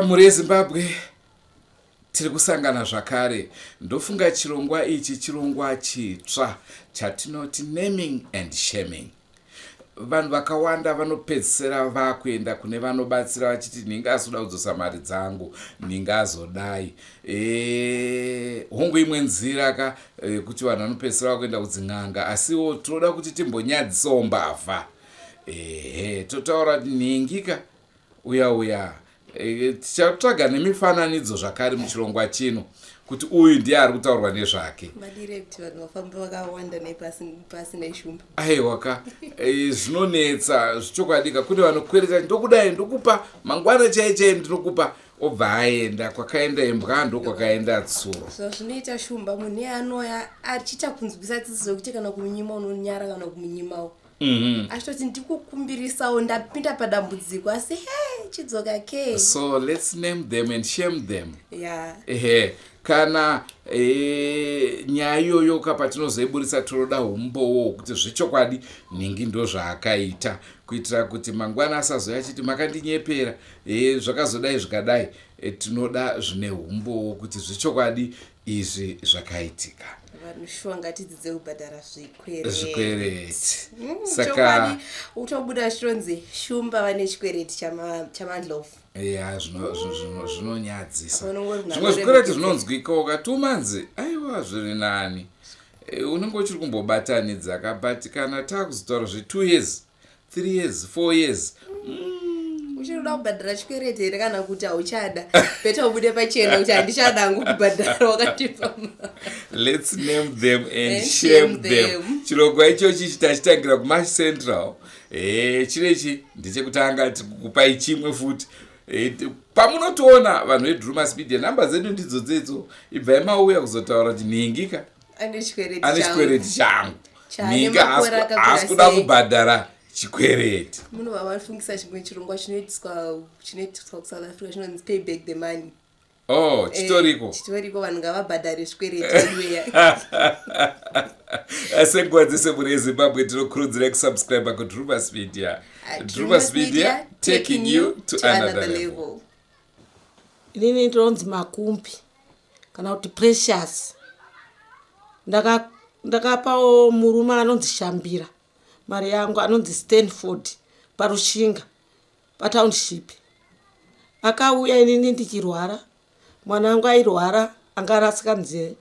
Mhuri yeZimbabwe, tiri kusangana zvakare. Ndofunga chirongwa ichi chirongwa chitsva chatinoti naming and shaming. Vanhu vakawanda vanopedzisira vakuenda kune vanobatsira vachiti nhingi azoda kudzosa mari dzangu, nhingi azodai. E, hongu imwe nzira ka yekuti vanhu vanopedzisira vakuenda kudzin'anga, asiwo tinoda kuti timbonyadzisawo mbavha. Ehe, totaura kuti nhingi ka uya uya e, tichatsvaga nemifananidzo zvakare muchirongwa chino kuti uyu ndiye ari kutaurwa nezvake. Madire kuti vanhu vafambe vakawanda nepasi neshumba. Aiwa ka e, zvinonetsa zvichokwadi ka kune vanokwereta ndokudai ndokupa mangwana chai chai ndinokupa obva aenda kwakaenda imbwa ndokwakaenda tsuro. Zvazvinoita shumba munhu iye anoya achiita kunzwisa tsitsi zvekuti kana kumunyima unonyara kana kumunyimawo. Achitoti ndikukumbirisawo ndapinda padambudziko asi he chidzoka ke. So let's name them and shame them. Yeah. Ehe, kana e, nyaya iyoyo ka patinozoiburitsa tinoda umbowo hwekuti zvechokwadi nhingi ndozvaakaita kuitira kuti mangwana asazouya achiti makandinyepera e, zvakazodai zvikadai e, tinoda zvine umbowo kuti zvechokwadi izvi zvakaitika. Vanhu shuwa ngatidzidze kubhadhara zvikwereti. Zvikwereti. Saka chokwadi utobuda zvichitonzi shumba vane chikwereti chamandlovu. Ya, zvinonyadzisa. Zvimwe zvikwereti zvinonzwika ukati aiwa zviri nani. Unenge uchiri kumbobatanidza ka, but kana takuzotaura zve 2 years, 3 years, 4 years. Uchiri kuda kubhadhara chikwereti here kana kuti hauchada? Better ubude pachena kuti handichada hangu kubhadhara wakatipa. Let's name them and, and shame them. Chirongwa ichochi tachitangira kuMash Central. Chinechi ndechekutanga tikukupai chimwe futi. Pamunotoona vanhu veDrumas Media namba dzedu ndidzo dzedzo, ibvai mauya kuzotaura kuti nhingika ane chikwereti changu, nhingi haasi kuda kubhadhara chikwereti. Munobva vafungisa chimwe chirongwa chinoitiswa kuSouth Africa chinonzi Pay Back the Money. Oh, chitoriko. Chitoriko, vanhu ngavabhadhare zvikwereti anyway. Senguva dzese mhuri yeZimbabwe tinokurudzirai kusubscribe kuDrumas Media. Drumas Media, taking you to another level. Inini ndinonzi Makumbi kana kuti Precious. Ndakapawo murume anonzi Shambira mari yangu, anonzi Stanford, paRushinga patownship. Akauya inini ndichirwara, mwana wangu airwara anga arasika nzeve,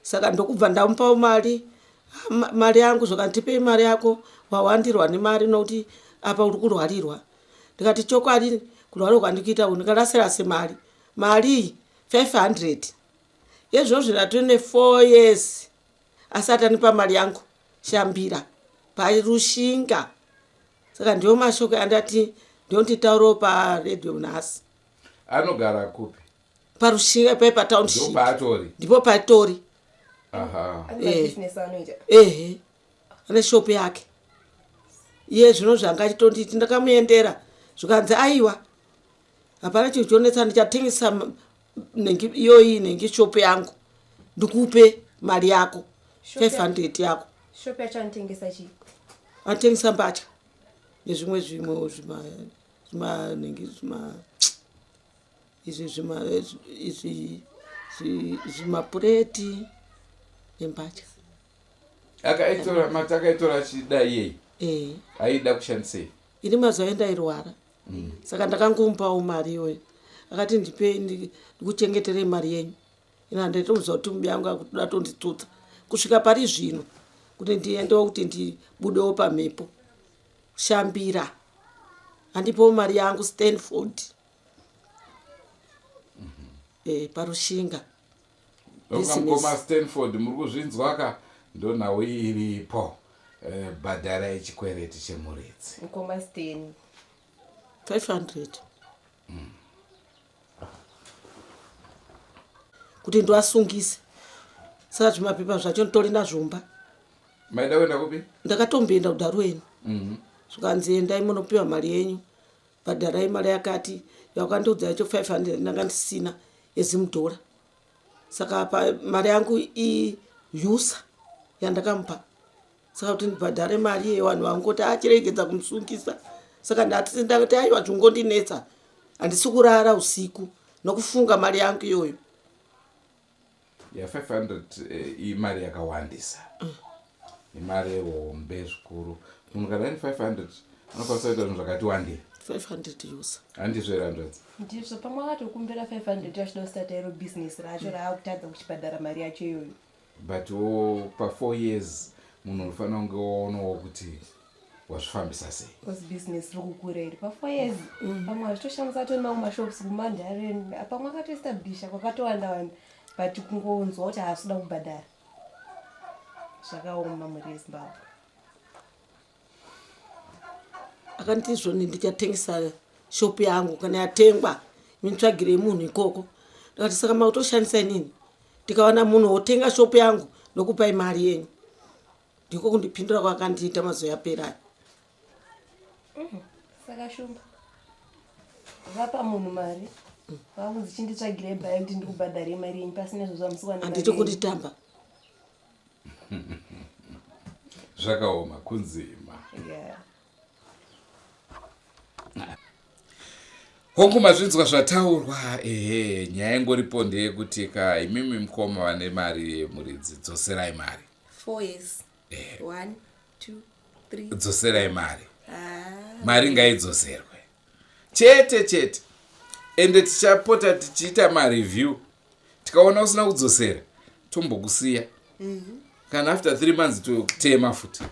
saka ndokubva ndamupawo mari mari yangu. Zvakanzi mari yako wawandirwa nemari nokuti apa uri kurwarirwa. Ndikati chokwadi kurwara kwandikuita uku ndingarasirase mari mari iyi 500 yezvozvo. Ndatone 4 years asati anipa mari yangu Shambira paRushinga. Saka ndiwo mashoko andati ndonditaurawo paredhiyo nhasi. Anogara kupi? PaRushinga pai patownship. Ndopaatori? Ndipo patori. Ehe, ane shopu yake iye. Zvino zvanga achitonditi ndakamuendera zvikanzi aiwa hapana chinhu chonetsa, ndichatengesa nhengi iyoyi, nhengi shopu yangu, ndikupe mari yako 500 yako. Shopu yacho anotengesa chii? Anotengesa mbatya nezvimwe zvimwe zvimanhengi zvima izvi zvima izvi zvimapureti nembatya. Akaitora mati akaitora achida iyei? Ee. Aida kushandisei? Ini mazuva endairwara, saka ndakangomupawo mari iyoyo. Akati ndipei ndikuchengeterei mari yenyu. Ina ndaitomuziva kuti mubi yangu akutoda tonditsotsa kusvika pari zvino kuti ndiendewo kuti ndibudewo pamhepo. Shambira andipowo mari yangu Stanford paRushinga. Mukoma Stanford, muri kuzvinzwa ka? Ndonhau iripo. Bhadharai chikwereti chemuridzi. Mukoma Stan. 500 kuti ndiwasungise, saka zvimapepa zvacho nditori nazvomba. Maida kuenda kupi? Ndakatomboenda kuDharuweni, zvikanzi endai munopiwa mari yenyu, bhadharai mari yakati yakandiudza yacho 500. Ndanga ndisina yezimudhora, saka pa mari yangu iyusa yandakamupa, saka kuti ndibhadhare mari iye vanhu vangoti achiregedza kumusungisa. Saka ndati ndakati aiwa zvingondinetsa. Handisi kurara usiku nokufunga mari yangu iyoyo. Ya 500 imari yakawandisa, imari hombe zvikuru. Munhu kana aine 500 anokwanisa kuita zvinhu zvakati wandei. 500 usa. Handizvo here, hanzvadzi? Ndizvo, pamwe akatokumbira 500 achida kustarta iro bhizinesi racho raakutadza kuchibhadhara mari yacho iyoyo. But wo pa4 years munhu unofanira kunge waonawo kuti wazvifambisa sei. Because bhizinesi riri kukura iri pa4 years, pamwe achitoshandisa atori mamwe mashops kuMandaren, pamwe akatoestablisha kwakatowanda wanda, but kungonzwa kuti haasi kuda kubhadhara, zvakaoma, mhuri yeZimbabwe. Akanditi zvoni ndichatengesa shopu yangu, kana yatengwa mitsvagirei munhu ikoko. Ndikati saka makutoshandisa inini, ndikawana munhu wotenga shopu yangu ndokupai mari yenyu. Ndiko kundipindura kwakandiita mazuva yaperayo. Saka Shumba, vapa munhu mari, vakunzi chinditsvagirei bhai kuti ndikubhadharei mari yenyu, pasina izvozvo hamusi kuwana mari Handiti yenyu. Kunditamba. Zvakaoma, kunzima. Hongu, mazvinzwa zvataurwa. Ehe, nyaya ingoripo ndeyekuti ka imimi mukoma vane mari yemuridzi, dzoserai mari. 4 years, one, two, three. Dzoserai mari. Ah. Mari ngaidzoserwe chete chete. Ende tichapota tichiita mareview, tikaona usina kudzosera tombokusiya, kana after 3 months totema futi.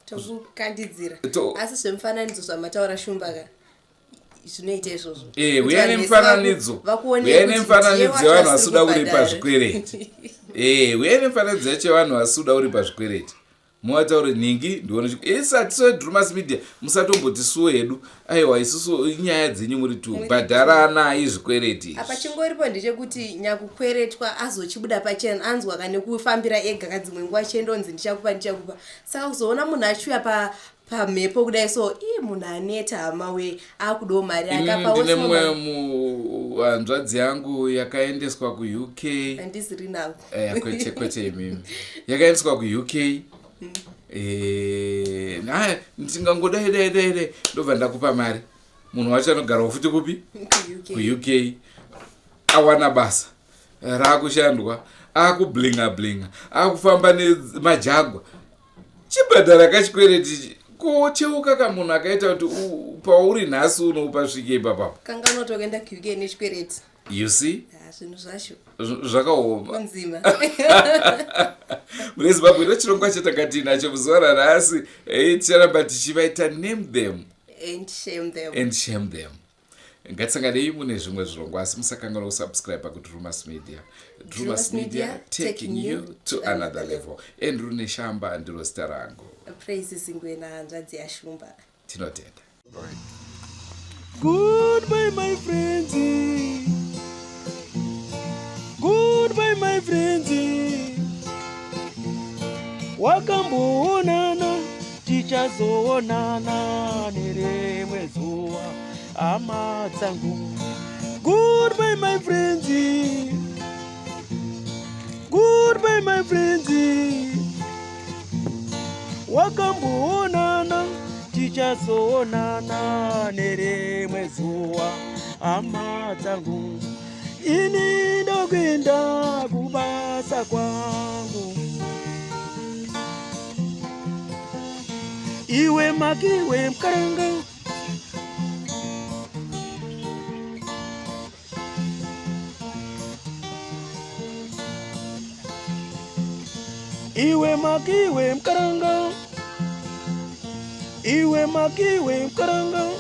Tokukandidzira. Asi Asi zvemufananidzo zvamataura, Shumba ka, zvinoita izvozvo. Uyai Kuti vanhu vese nemufananidzo. vakuonei Uyai kuti nemufananidzo ndiye yevanhu wacho vasikuda asiri kuripa kubhadhara. zvikwereti. Uyai nemufananidzo yacho yevanhu vasikuda kuripa zvikwereti, muvataure nhingi ndione. Isi hatiso Drumas Media, musatomboti suwo hedu. Aiwa, isusu inyaya dzenyu muri tu bhadharanai zvikwereti. Apa chingoripo ndechekuti nyakukweretwa azochibuda pachena, anzwa kane kufambira ega kadzimwe nguva chiendonzi ndichakupa, ndichakupa. Saka kuzoona munhu achiuya pamhepo kudai, so ii munhu aneta, hama we, akudawo mari. Inini Akapa ndine mumwe hanzvadzi yangu yakaendeswa kuUK. Handiziri navo. Kwete, kwete imimi. Yakaendeswa kuUK. Ndingangodai dai dai dai ndobva ndakupa mari. Munhu wacho anogarawo futi kupi? KuUK. KuUK. Awana basa raakushandwa, akublinga blinga, akufamba nemajagwa. Chibhadhara kachikwereti, kocheuka kamunhu akaita kuti pauri nhasi uno upasvike ipapapo. Kanganwa tokuenda kuUK nechikwereti. You see? Ah, zvinhu zvacho. Zvakaoma. Kunzima. Mune Zimbabwe, ndo chirongwa chatanga tiinacho muzuva ranhasi. Ticharamba tichivaita name them and shame them. And shame them. Ngatisanganei mune zvimwe zvirongwa, asi musakanganwa kusubscribe kuDrumas Media. Drumas Drumas Media, Media, taking you to another level. Andrew Neshamba ndiro zita rangu. Praise Singwena, hanzvadzi yaShumba. Tinotenda. Goodbye, my friends. Goodbye, my friends. Wakamboonana, tichazoonana nerimwe zuva, hama dzangu. Goodbye, my friends. Goodbye, my friends. Wakamboonana, tichazoonana nerimwe zuva, hama dzangu. Ini ndokuenda kubasa kwangu. Iwe makiwe mukaranga. Iwe makiwe mukaranga, iwe makiwe mukaranga.